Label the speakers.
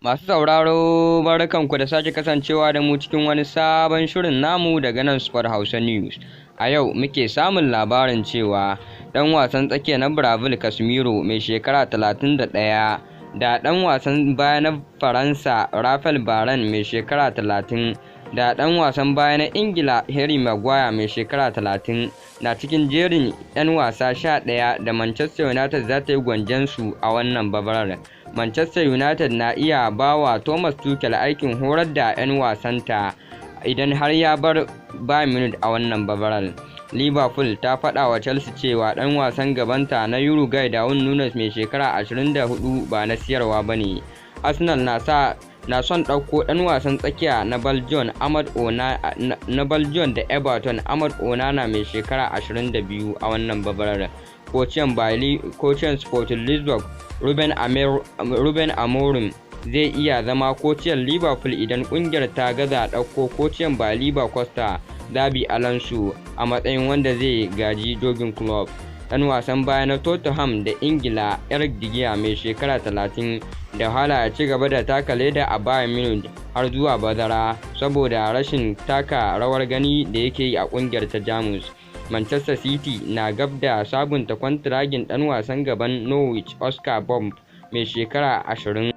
Speaker 1: Masu sauraro, barkanku da sake kasancewa da mu cikin wani sabon shirin namu daga nan Sport Hausa News. A yau muke samun labarin cewa ɗan wasan tsakiya na Brazil Casemiro mai shekara 31 da ɗan wasan baya na Faransa Raphael Varane mai shekara 30 da ɗan wasan baya na Ingila Harry Maguire mai shekara 30 na cikin jerin 'yan wasa 11 da Manchester United za ta yi gwanjonsu a wannan bazarar. Manchester United na iya ba wa Thomas Tuchel aikin horar da 'yan wasanta idan har ya bar Bayern Munich a wannan bazarar. Liverpool ta faɗa wa Chelsea cewa ɗan wasan gabanta na Uruguay Darwin Nunez mai shekara 24 ba na siyarwa ba ne. Arsenal na son ɗauko ɗan wasan tsakiya na Belgium da Everton Amadou Onana mai shekara 22 a wannan bazarar. Kociyan Sporting Lisbon Ruben Amorim zai iya zama kociyan Liverpool idan ƙungiyar ta gaza ɗauko kociyan Bayer Leverkusen Xabi Alonso a matsayin wanda zai gaji Jurgen Klopp. Ɗan wasan baya na Tottenham da Ingila Eric Dier mai shekara 30 da wahala ya ci gaba da taka leda a Bayern Munich har zuwa bazara saboda rashin taka rawar gani da yake yi a ƙungiyar ta Jamus. Manchester City na gab da sabunta kwantiragin ɗan wasan gaban Norwich Oscar Bobb mai shekara 20.